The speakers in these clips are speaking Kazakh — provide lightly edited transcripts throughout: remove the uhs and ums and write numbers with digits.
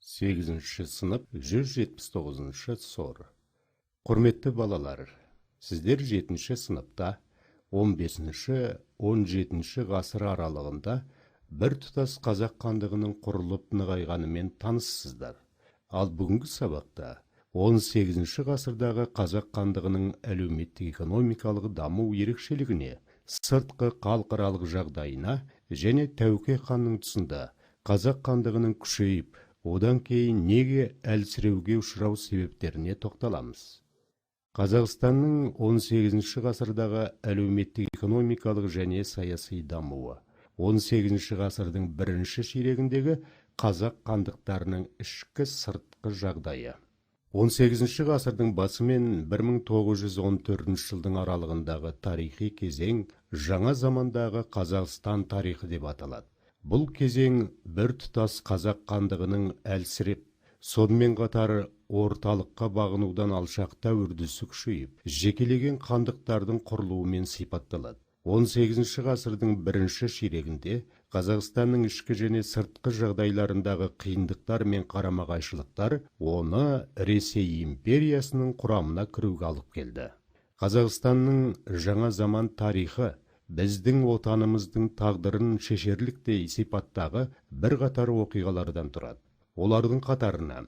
Сегізінші сынып, 179 сор. Құрметті балалар, сіздер жетінші сыныпта 15-17 ғасыр аралығында біртұтас қазақ хандығының құрылып нығайғанымен таныссыздар. Ал бүгінгі сабақта 18 ғасырдағы қазақ хандығының әлеуметтік экономикалық даму ерекшелігіне, сыртқы халықаралық жағдайына және Тәуке ханның тұсында қазақ хандығының күшейіп, одан кейін неге әлсіреуге ұшырау себептеріне тоқталамыз. Қазақстанның 18 ғасырдағы әлеуметтік экономикалық және саяси дамуы. 18 ғасырдың бірінші ширегіндегі қазақ хандықтарының ішкі сыртқы жағдайы. 18 ғасырдың басы мен 1914 жылдың аралығындағы тарихи кезең жаңа замандағы Қазақстан тарихы деп аталады. Бұл кезең біртұтас қазақ хандығының әлсіреп, сонымен қатар орталыққа бағынудан алшақтау үрдісі күшейіп, жекелеген хандықтардың құрылуымен сипатталады. 18 ғасырдың бірінші ширегінде Қазақстанның ішкі және сыртқы жағдайларындағы қиындықтар мен қарама-қайшылықтар оны Ресей империясының құрамына кіруге алып келді. Қазақстанның жаңа заман тарихы біздің отанымыздың тағдырын шешерліктей сипаттағы бірқатар оқиғалардан тұрады. Олардың қатарына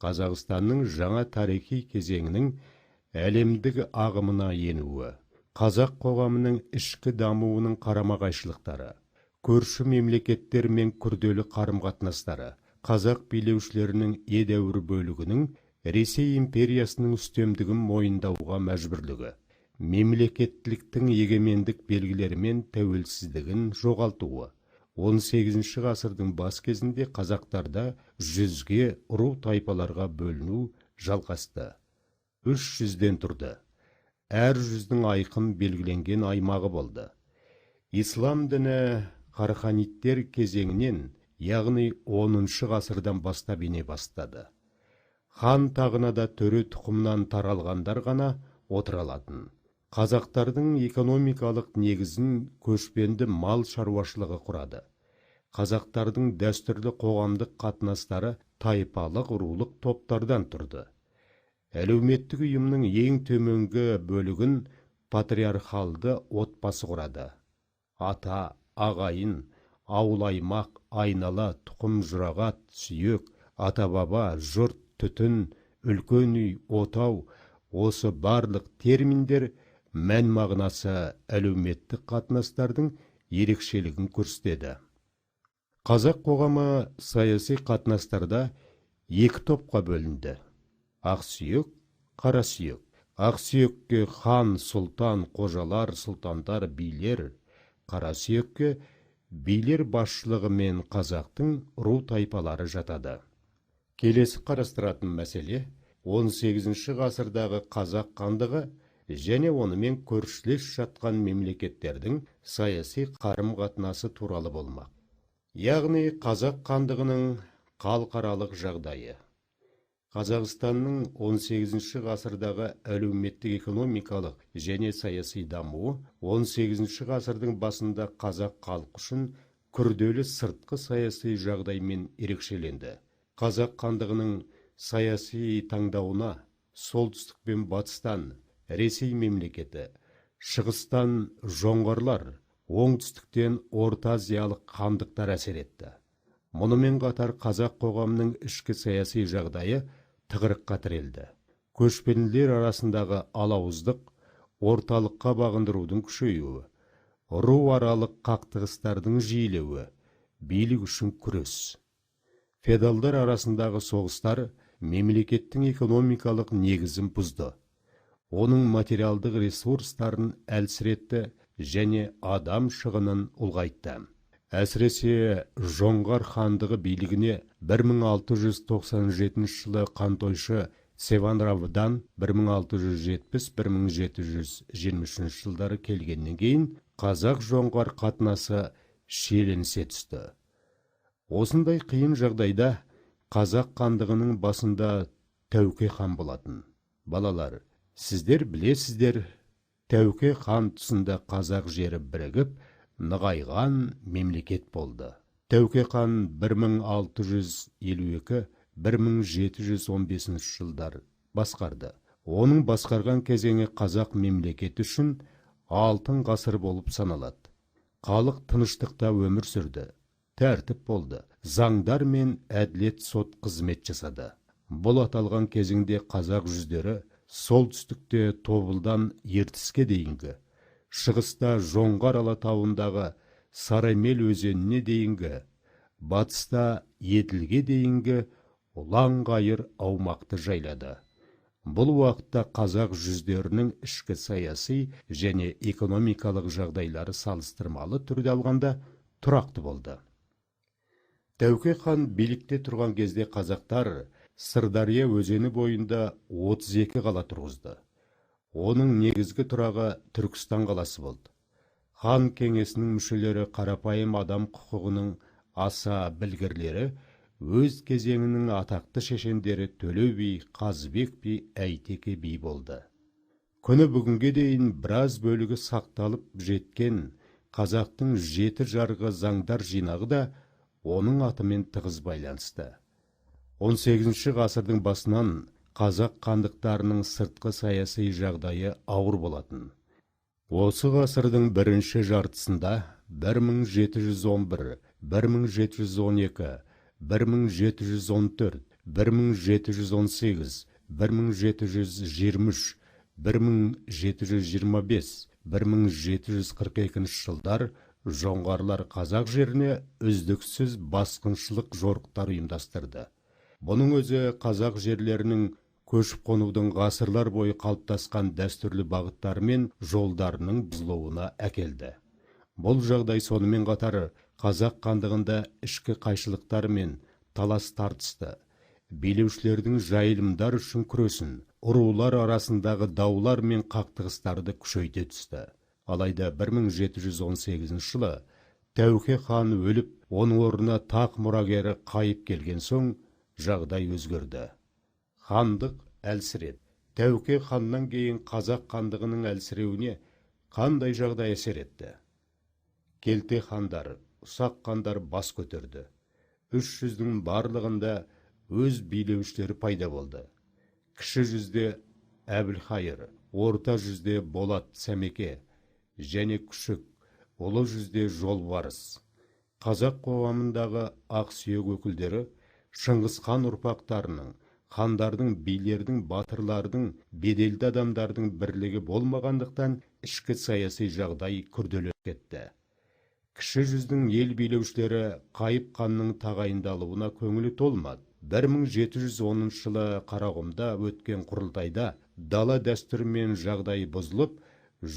Қазақстанның жаңа тарихи кезеңінің әлемдік ағымына енуі, қазақ қоғамының ішкі дамуының қарама-қайшылықтары, көрші мемлекеттермен күрделі қарым-қатынастары, қазақ билеушілерінің едәуір бөлігінің Ресей империясының үстемдігін мойындауға мәжбүрлігі, мемлекеттіліктің егемендік белгілері мен тәуелсіздігін жоғалтуы. 18 ғасырдың бас кезінде қазақтарда жүзге ру тайпаларға бөліну жалғасты. 300-ден тұрды. Әр жүздің айқын белгіленген аймағы болды. Ислам діні Қараханиттер кезеңінен, яғни 10 ғасырдан бастап ене бастады. Хан тағына да төре тұқымынан таралғандар ғана отыра алатын. Қазақтардың экономикалық негізін көшпенді мал шаруашылығы құрады. Қазақтардың дәстүрлі қоғамдық қатынастары тайпалық, рулық топтардан тұрды. Әлеуметтік ұйымның ең төменгі бөлігін патриархалды отбасы құрады. Ата, ағайын, ауыл аймақ, айнала, тұқым жұрағат, сүйек, ата-баба, жұрт, түтін, үлкен үй, отау, осы барлық терминдер мән мағынасы әлеуметтік қатынастардың ерекшелігін көрсетеді. Қазақ қоғамы саяси қатынастарда екі топқа бөлінді. Ақсүйек, қара сүйек. Ақсүйекке хан, сұлтан, қожалар, сұлтандар, билер, қара сүйекке билер басшылығы мен қазақтың ру тайпалары жатады. Келесі қарастыратын мәселе 18 ғасырдағы қазақ хандығы және онымен көршілес жатқан мемлекеттердің саяси қарым-қатынасы туралы болмақ. Яғни қазақ хандығының халықаралық жағдайы. Қазақстанның 18 ғасырдағы әлеуметтік экономикалық және саяси дамуы 18 ғасырдың басында қазақ халқы үшін күрделі сыртқы саяси жағдаймен ерекшеленді. Қазақ хандығының саяси таңдауына солтүстік пен батыстан Ресей мемлекеті, шығыстан жоңғарлар, оңтүстіктен Орта Азиялық хандықтар әсер етті. Мұнымен қатар қазақ қоғамының ішкі саяси жағдайы тығырыққа тірелді. Көшпенділер арасындағы алауыздық, орталыққа бағындырудың күшеюі, ру аралық қақтығыстардың жиілеуі, билік үшін күрес. Феодалдар арасындағы соғыстар мемлекеттің экономикалық негізін бұзды. Оның материалдық ресурстарын әлсіретті және адам шығынын ұлғайтты. Әсіресе Жоңғар хандығы билігіне 1697 жылы Қантойшы Севанравдан 1670-1723 жылдары келгеннен кейін қазақ-жоңғар қатынасы шиеленісе түсті. Осындай қиын жағдайда қазақ хандығының басында Тәуке хан болатын. Балалар, сіздер білесіздер, Тәуке хан тұсында қазақ жері бірігіп, нығайған мемлекет болды. Тәуке хан 1652 1715 жылдар басқарды. Оның басқарған кезеңі қазақ мемлекеті үшін алтын ғасыр болып саналады. Халық тыныштықта өмір сүрді, тәртіп болды, заңдар мен әділет сот қызмет жасады. Бұл аталған кезеңде қазақ жүздері солтүстікте Тобылдан Ертіске дейінгі, шығыста Жоңғар Алатауындағы Сарымел өзеніне дейінгі, батыста Еділге дейінгі ұлан-ғайыр аумақты жайлады. Бұл уақытта қазақ жүздерінің ішкі саяси және экономикалық жағдайлары салыстырмалы түрде алғанда тұрақты болды. Тәуке хан билікте тұрған кезде қазақтар Сырдария өзені бойында 32 қала тұрғызды. Оның негізгі тұрағы Түркістан қаласы болды. Хан кеңесінің мүшелері қарапайым адам құқығының аса білгірлері, өз кезеңінің атақты шешендері Төле би, Қазыбек би, Әйтеке би болды. Күні бүгінге дейін біраз бөлігі сақталып жеткен қазақтың жеті жарғы заңдар жинағы да оның атымен тығыз байланысты. 18 ғасырдың басынан қазақ хандықтарының сыртқы саяси жағдайы ауыр болатын. Осы ғасырдың бірінші жартысында 1711, 1712, 1714, 1718, 1723, 1725, 1742 жылдар жоңғарлар қазақ жеріне үздіксіз басқыншылық жорықтар ұйымдастырды. Бұның өзі қазақ жерлерінің көшіп қонудың ғасырлар бойы қалыптасқан дәстүрлі бағыттары мен жолдарының бұзылуына әкелді. Бұл жағдай сонымен қатар қазақ хандығында ішкі қайшылықтар мен талас тартысты, билеушілердің жайылымдар үшін күресін, рулар арасындағы даулар мен қақтығыстарды күшейте түсті. Алайда 1718 жылы Тәуке хан өліп, оның орнына тақ мұрагері Қайып келген соң жағдай өзгерді. Хандық әлсіреді. Тәуке ханнан кейін қазақ хандығының әлсіреуіне қандай жағдай әсер етті? Келте хандар, ұсақ хандар бас көтерді. Үш жүздің барлығында өз билеушілері пайда болды. Кіші жүзде Әбілхайыр, орта жүзде Болат Сәмеке және Күшік, ұлы жүзде Жолбарыс. Қазақ қоғамындағы ақсүйек өкілдері Шыңғыс хан ұрпақтарының, хандардың, билердің, батырлардың, беделді адамдардың бірлігі болмағандықтан ішкі саяси жағдай күрделеніп кетті. Кіші жүздің ел билеушілері Қайып ханның тағайындалуына көңілі толмады. 1710 жылы Қарақұмда өткен құрылтайда дала дәстүрі мен жағдайы бұзылып,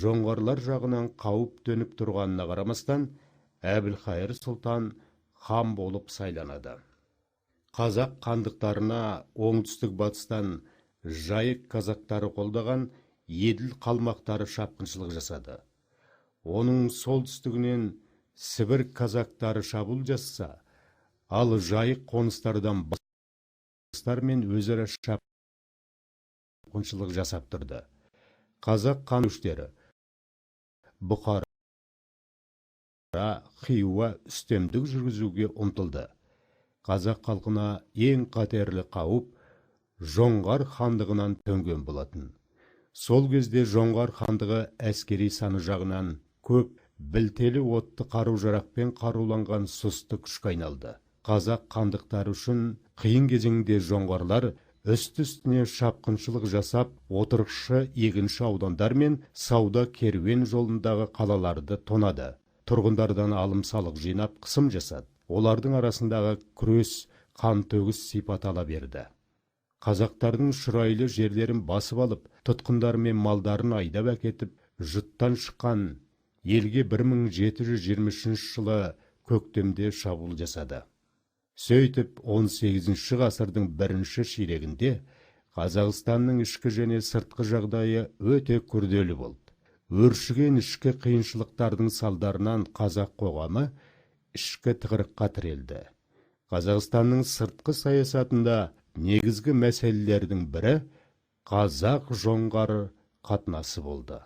жоңғарлар жағынан қауіп төніп тұрғанына қарамастан, Әбілхайыр сұлтан хан болып сайланады. Қазақ хандықтарына оңтүстік батыстан Жайық казактары қолдаған Еділ қалмақтары шапқыншылық жасады. Оның солтүстігінен Сібір казактары шабуыл жасаса, ал Жайық қоныстардан мен өзара шапқыншылық жасап тұрды. Қазақ хан Бұқара, Хиуа үстемдік жүргізуге ұмтылды. Қазақ халқына ең қатерлі қауіп Жоңғар хандығынан төнген болатын. Сол кезде Жоңғар хандығы әскери саны жағынан көп, білтелі отты қару-жарақпен қаруланған сұсты күшке айналды. Қазақ хандықтары үшін қиын кезеңде жоңғарлар үсті-үстіне шапқыншылық жасап, отырықшы егінші аудандар мен сауда керуен жолындағы қалаларды тонады. Тұрғындардан алым салық жинап қысым жасады. Олардың арасындағы күрес қан төгіс сипат ала берді. Қазақтардың шұрайлы жерлерін басып алып, тұтқындар мен малдарын айдап әкетіп, жұттан шыққан елге 1723 жылы көктемде шабуыл жасады. Сөйтіп, 18 ғасырдың бірінші ширегінде Қазақстанның ішкі және сыртқы жағдайы өте күрделі болды. Өршіген ішкі қиыншылықтардың салдарынан қазақ қоғамы ішкі тығырыққа тірелді. Қазақстанның сыртқы саясатында негізгі мәселелердің бірі қазақ-жоңғар қатынасы болды.